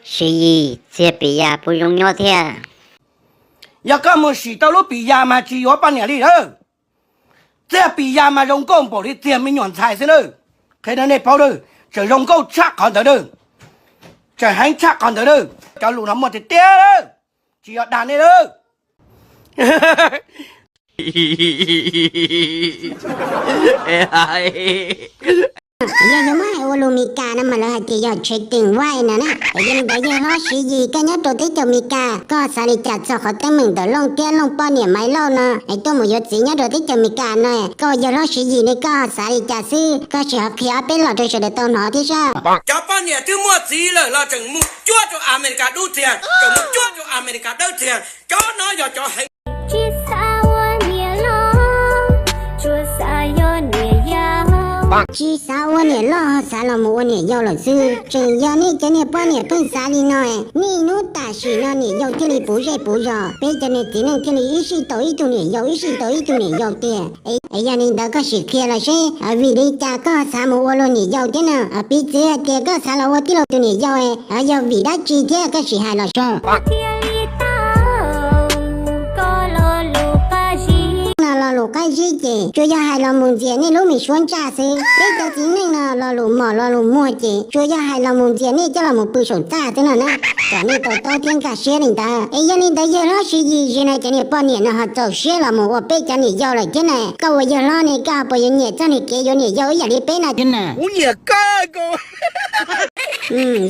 Siv Yis, txiag pim yas puas zoo nyob thiab? Yog koj mus sim tau lub pim yas mas tsis yuav poj niam li lawm. Txiag pim yas mas zoo nkauj npaum li txiag me nyuam ntxhais xwb na. Qhia rau nej paub lawm, tseem zoo nkauj tshaj qhov ntawd lawm, tseem heev tshaj qhov ntawd lawm. Cov lus no muaj tiag tiag lawm, tsis yog dag nej lawm. Yog yuav muab hais ua lus Meskas no mas lawv hais tias yog cheating wife no na. Yog li ntawd yawg hlob Siv Yis, koj nyob rau teb chaws Meskas, koj xav li cas txog qhov teeb meem ntawm Looj thiab Looj poj niam Maiv Lauj no es tuaj mus yuav txiv nyob rau teb chaws Meskas no? Koj ua yawg hlob Siv Yis ne koj xav li cas xwb? Koj sim ho qhia ob peb los rau sawv daws tau hnov thiab sab. Cov poj niam twb muaj txiv lawm los tseem mus cuab rau Amelikas dub txiag, tseem mus cuab rau Amelikas dawb txiag. Cov no yog cov heev. Tsis xav ua niam loj, tsuas xav yog niam yau. Tsis xav ua niam loj, xav los mus ua niam yau lawm xwb. Tseem yog nej cov niag poj niam pheej xav li no, niaj hnub tam sim no niam yau thiaj li puv zej puv zos, peb cov niag txiv neej thiaj li ib sij tau ib tug niam yau, ib sij tau ib tug niam yau tiag. Es yog li ntawd koj sim qhia los seb vim li cas koj xav mus ua luag niam yau thiab na? Piv txwv hais tias koj xav los ua tij laug tus niam yau, yog vim dab tsi thiab koj sim hais los seb. No lo lus qab zib ces tsuas yog hais los mus ntxias nej lub me suab ntsaj xwb. Peb cov txiv neej no lo lus mos lo lus muag ces tsuas yog hais los mus ntxias nej coj los mus pw saum txaj xwb no na, kom nej to taub thiab nkag siab li ntawd. Es yog li ntawd yawg hlob Siv Yis, zaum no cov niag poj niam no ho txaus siab los mus ua peb cov niam yau lawm thiab na. Koj ua yawg hlob ne koj ho puas yuav nyiam txoj niag kev yuav niam yau ib yam li peb no thiab na? Yawg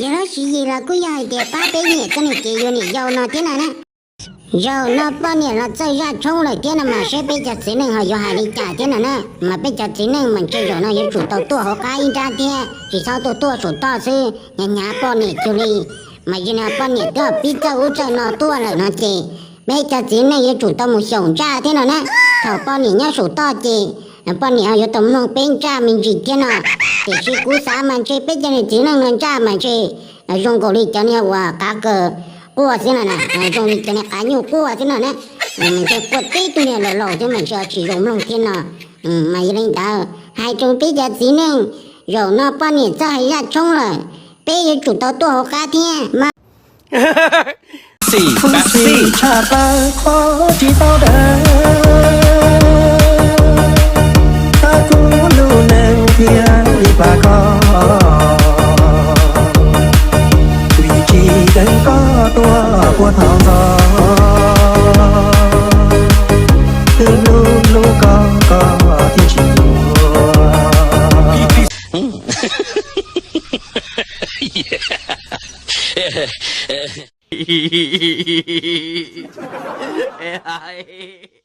hlob Siv Yis los kuj yog hais tias pab peb nyiam txoj niag kev yuav niam yau no thiab no na. Zaum no poj niam los txawj zaj tshoob lawm thiab no mas seb peb cov txiv neej ho yuav hais li cas thiab no na. Mas peb cov txiv neej mas ntshe zaum no yuav tsum tau tuaj hauv qab ib nrab thiab, tsis txhob tuaj tuaj saum toj xwb, hnyav hnyav poj niam cuag li. Mas yog no poj niam twb pib txawj ub txawj no tuaj lawm no ces peb cov txiv neej yuav tsum tau mus xyaum ntsaj thiab no na. Thaum poj niam nyob saum toj ces poj niam ho yuav tau mloog peb ntsaj me ntsis thiab no. Tiam sis kuv xav mas ntshe peb cov niag txiv neej no ntsaj mas ntshe zoo nkaus li cov niag uas qav kaws quaj xwb no na, zoo li cov niag qav nyuj quaj xwb no na. Ntshe quaj tib tug niag laus laus thiab mas ntshe tsis zoo mloog thiab no. Mas yog li ntawd hais rau peb cov txiv neej, zaum no poj niam txawj hais zaj tshoob lawm, peb yuav tsum tau tuaj hauv qab thiab mas. Xim tshaj plaws qhov tsis tau dawb, tab kuv lub neej thiaj li pab koj, vim tsis deev koj tuaj puag thaum ntxov, twb hlub hlub koj koj thiaj tsis yuav.